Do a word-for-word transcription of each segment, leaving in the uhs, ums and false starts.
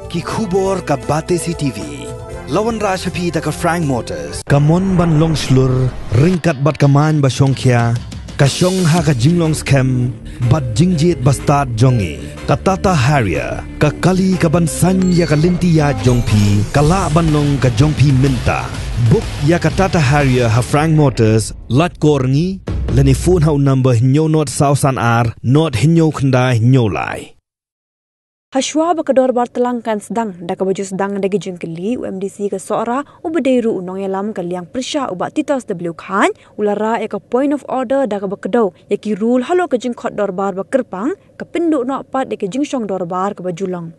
Ki khubor ka Batesi T V. La wanrah sha phi da ka Frank Motors. Ka mon ban long shlur, ryngkat bad ka main ba shongkhia, ka shong ha ka jinglong skhem bad jingjied ba stad jong ngi. Ka Tata Harrier, ka kali ka ban saiñ ïa ka lynti ïaid jong phi, ka lah ban long ka jong phi mynta. Book ïa ka Tata Harrier ha Frank Motors, lait ko rngi, lane phone ha u number hynñiew nod saw san ar, nod hynñiew khyndai hynñiew lai. Hashwa ba ka dorbar tlang kan sdang, da kaba ju sdang da ki jingkylli, u M D C ka Sohra, uba dei ruh u nongïalam ka liang pyrshah u Bah Titos W Khain, u la rah ïa ka point of order da kaba kdew ïa ki rule halor ka jingkhot dorbar ba kyrpang, ka pynduh noh pat ïa ka jingshong dorbar kaba ju long.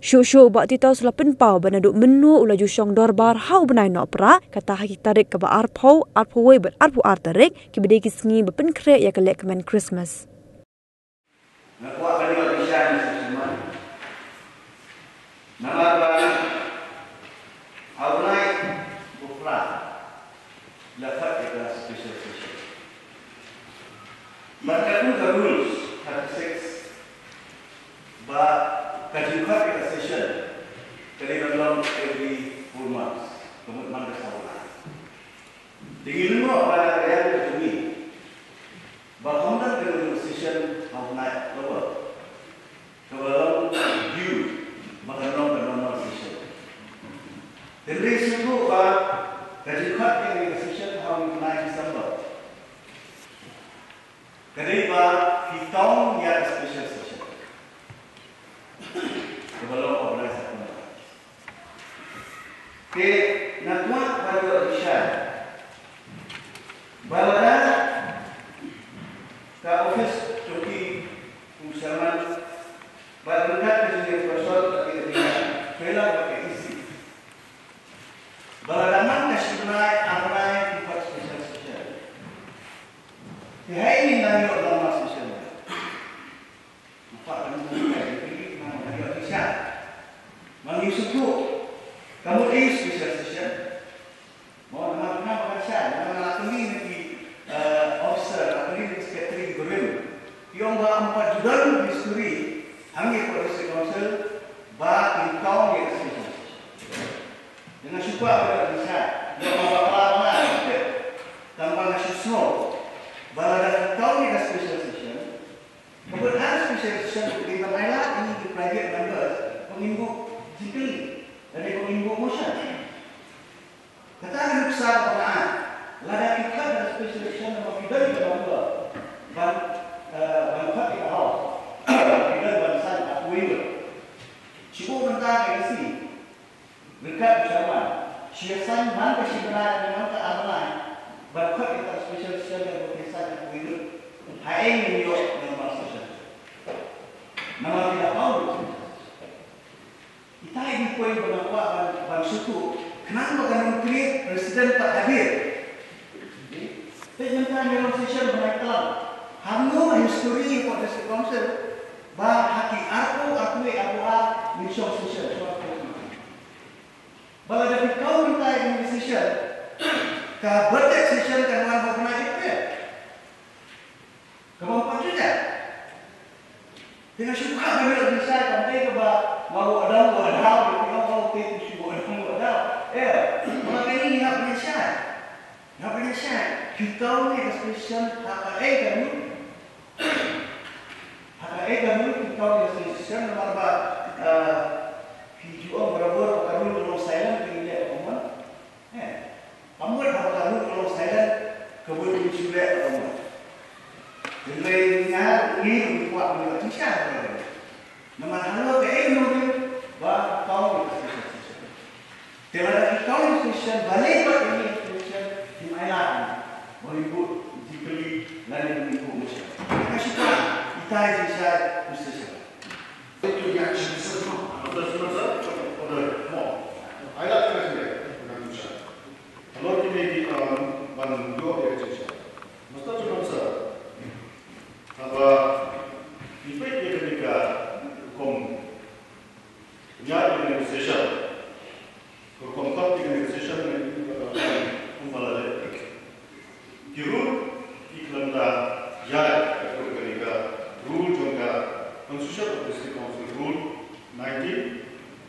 Shuh shuh u Bah Titos u la pynpaw ba naduh mynno u la ju shong dorbar ha u bnai Nohprah, kata ha ki tarik kaba arphew, arphew wei bad arphew ar tarik, kiba dei ki sngi ba pynkhreh ïa ka lehkmen Christmas. Nga kwah ban ïoh dishai, Mister Chairman. Namar ba ha u bnai u Phra la khot ïa ka special session. Bad katkum ka rules thirty-six ba ka jingkhot ïa ka session ka dei ban long every four months, ka mut man ka saw bnai. Te ngi lyngngoh ba la ka ïa ka jong ngi ba kham don ka session ha u bnai October, kaba long due ba kan long ka normal session. Te hynrei sngewthuh ba ka jingkhot ïa ka session ha u bnai December ka dei ba phi tong ïa ka special session kaba long organise ha u bnai. Te nga kwah ban ïoh dishai ba lada ka office jong ki u chairman bad ryngkat ka jingïasyllok bad ka jingïatrei bad ka E C, ba lada man ka shi bnai ar bnai ki khot special session, te ha ïing ngin nang ïoh normal session. Namar ka mut ei special session? Mo, namar ka mut ei special session? Namar nga la kylli na ki, eh, officer, la kylli na ki secretary ki barim. Ki ong ba ym pat ju don history hangne hapoh District Council ba kin kaw ïa ka special session. Te nga shu kwah ban ïoh dishai, ïoh ba bakla ba nga, tang ba nga shu sngew ba lada kin kaw ïa ka special session, ka mut ha special session ka dei ban ailad ïa ngi ki private members ba ngin buh jingkylli lane ba ngin buh motion. Kata ka nuksa kaba nga ai, lada ki khot ha special session namar ki don ka number ban, eh, ban khot ïa ka house, ki don ban saiñ arphew wei ngut. Shu buh mynta ka E C ryngkat u chairman, shu ïa saiñ man ka shi bnai ne man ka ar bnai ban khot ïa ka special session, ïa ka special session. Ha ïing ngin ïoh normal session. Namar ki la paw ïa ka special session. Ita i point ba nga kwah ban, ban sngewthuh, khnang ba kan ym create precedent pat hadien. Te mynta ngi long session bnai Tlang. Hangno ha history hapoh District Council ba ha ki arphew, arphew wei, arphew ar ngin shong session, shong session. Ba lada phi kaw mynta ïa ka session, ka budget session kan wan ha u bnai April. Kaba ym pat ju jia. Te nga shu kwah ban ïoh dishai, kam dei kaba nga wad dang wad daw, te nga wad te shu wad dang wad daw. Eh, ma kane ngi hap ban ïa shai. Ngi hap ban ïa shai. Phi kaw ne ka session ha kaei ka ruh? Ha kaei ka ruh phi kaw ne ka session, namar ba, eh, phi ju ong barabor ba ka ruh ka long silent, ka ngi leh kumno? Eh, ka mut haba ka ruh ka long silent, ka mut ngi shu leh ka mut. Hynrei nga ruh ngi ruh ngi kwah ban ïoh jingshisha. Namar halor kaei ka mut ba ka long ka session. Te lada ka long session, balei ba ka long session, ngim ailad ba ngin buh jingkylli lane ba ngin buh motion. Ka shu kwah ita i jingshisha u session. Haba ngi peit ïa kane ka rukom ïaid ïa kane ka session, ka rukom khot ïa kane ka session, kane ka rukom kumba la leh. Ki rule ki khlem da ïaid katkum kane ka rule jong ka Constitution of District Council, Rule nineteen,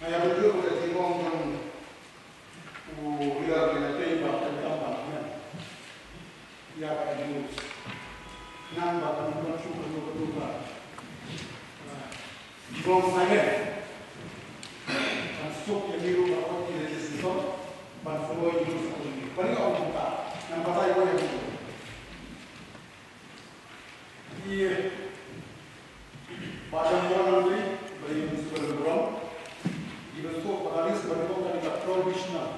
Nga ïa bynta ka jingong jong u leader ka ïatei ba ka kam ba men. Ïa ka news. Ngan ba kan ban shu ka tu ka tu ka. Jingong Simon. Kan suk ïa miru ba ko ki legislator. Ban suk ïa miru sa tu ni. Bani ka ong ka. Ngan ba tai ko ïa miru. Ki ba jam ko nang dei, ba ïa ki suka lam burom. Ki ba suk ba kali suka lam burom kali ka provisional.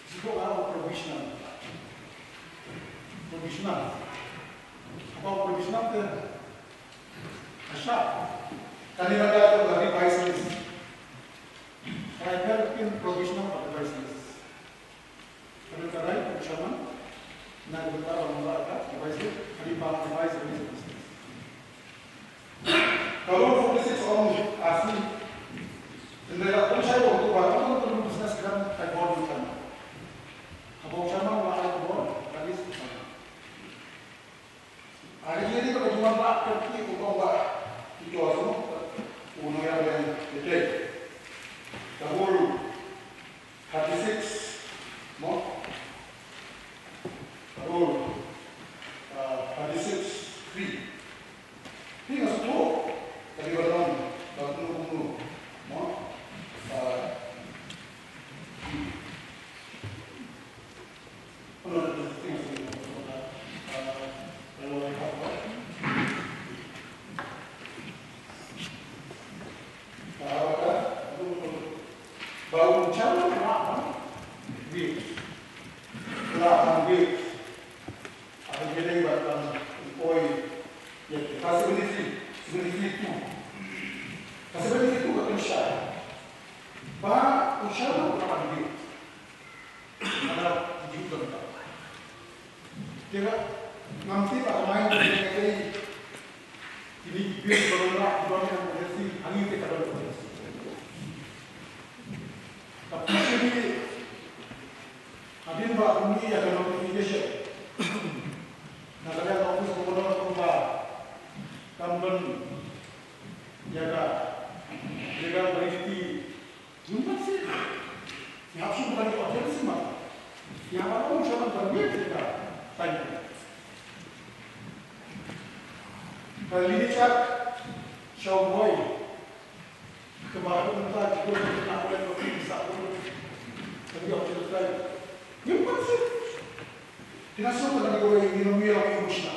Suk ba provisional. Ko Provisional. Haba provisional te, asha, kane ka dei ka revised list. Ka dei ka provisional ka revised list. Kane ka dei u chairman na ka bynta ba ngi la ka revised list, ka dei ba revised list. Ka rule forty-six ong asli. Hynrei la pynshai ba u ba ka business kan ka bor u chairman. Ka bor chairman la ai bor ka list. Are ji ni ka jumpa ba ka ki u kong ba ki tu asu u nang ya ben tete. Ka bor thirty-six mo. Ka bor thirty-six three. Hi nga sngewthuh ka dei ba long ba kumno kumno mo. Ah, Ba u sha u ka pan bill. Mana ki ju ka ta. Te ka ngam ti ba mai ki ne ka dei. Kini ki bill ba ra ba ne ka dei si hangi te ka dei. Ka pisi ni hadin ba uni ya ka notification. Na ka dei ka office ko ba kam don ya ka legal validity. Yun ba si. Ki hap shu bani urgency ma. Ki hap ba shu bani urgency ka. Thank you. Ka lini chak shaw boy. Ka ba ka mynta ki ko na ko ko ki sa ko. Ka di urgency. Yun ba si. Kina so ka di ko ni no mi ro ki mushna.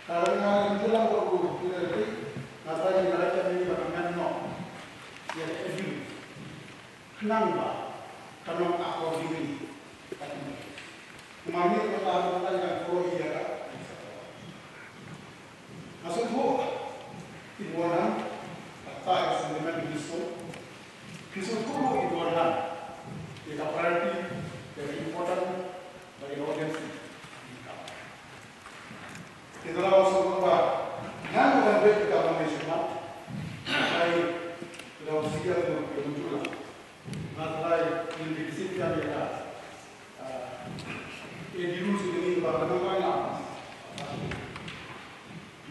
Ka la nga lam ko ko ki la ri, nga ta ni la ka ni ba ka ngan no. Ya ka di. Khnang ba ka long accordingly. Ka ti. Kumar ni ko ta ko ta ya ko ya ka. Asu ko. Ti bo nan. Ta ya sentiment ni so. Ki so ko ti bo nan. Ya ka priority, ya ka important, ba ya urgency. Kita la sngewthuh ba ngan wan bad ka nomination ma. Ai, kita la sngewthuh ba ka nomination ma. Nga trai ngan di kisit ka ïa ka. Ah, eh, di rules ini ba ka nang wan.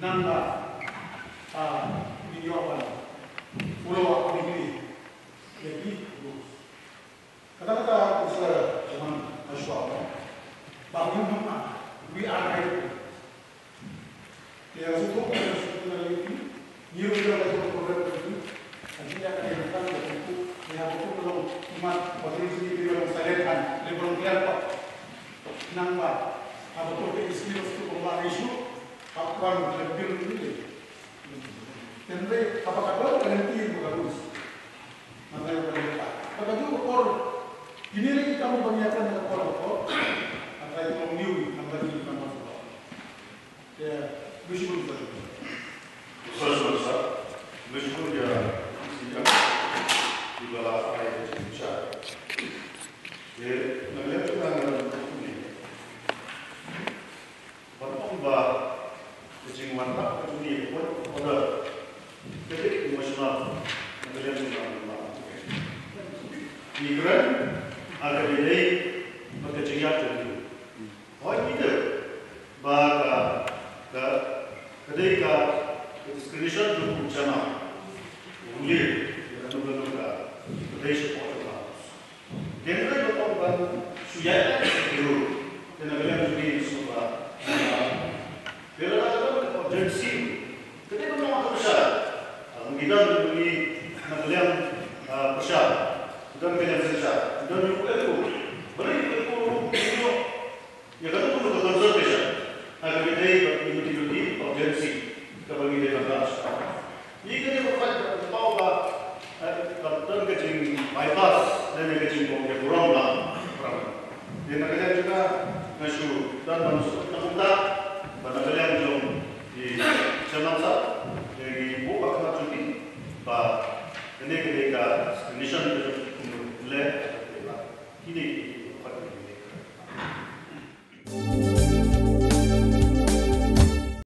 Nang ba, ah, di ïoh wan. Follow up ini. Ïa ki rules. Kata kata, Mister Chairman, hashwa mo. Ba ngin duk na, we are ready. Te ïa sngewthuh, ïa sngewthuh na ïa ki, ngi ruh ïa ka program ka ki, ka jingïa ka ïa ka ïa ka, ïa ka long mat, ba ki ruh sngewthuh ïa ka long silent hand, ïa ka long clear cut. Nang ba, haba put ka issue, sngewthuh ba issue, hap kwah ïa ka bil ni. Tynrai, haba ka don ka lynti ba ka rules. Nang ba ka lynti. Ba ka ju ka por. Kine lei ki kam ba ngi ïa ka na ka por ka por. Nang ba ki long new, nang ba ki kam ba ka por. Te, wish you good. Sorry, sorry, sir. Wish you good, yeah. Senior. Di ba la ai ka jingshai. Te, nang lei ka nang ba ni. Ban ong ba ka jingwanrah ka jong ngi ka point of order ka dei emotional, na ka liang jong ngi. Ngi kren ha ka dei dei bad ka jingïaid jong ngi. Hooid ngi tip ba ka, ka, ka dei ka, ka discretion jong u chairman. U lead, ka, ka, ka, ka dei shapoh jong ka. Tynrai ba tang ban shu ïaid leh ki rule. Te na ka liang jong ngi sngewbha. Te lada ka don ka urgency, ka dei ban long ha ka pyrshah. Haba ngi don jong ngi na ka liang, ah, pyrshah. Don ka liang pyrshah. Don jong ngi, balei ngi, ngi, ngi, Ïa kano kano ka consultation ha ka bynta ba ki, ki, ki, ki urgency kaba ngi dei ban rah. Ngi kane ba pynpaw ba, eh, ka don ka jing bypass lane ka jingkong ïa burom lang. Ïa na ka liang jong nga, Shu don ban suk na kumta ba na ka liang jong i chairman sir, ïa ki buh ba khmat jong ki ba kane ka dei ka condition ka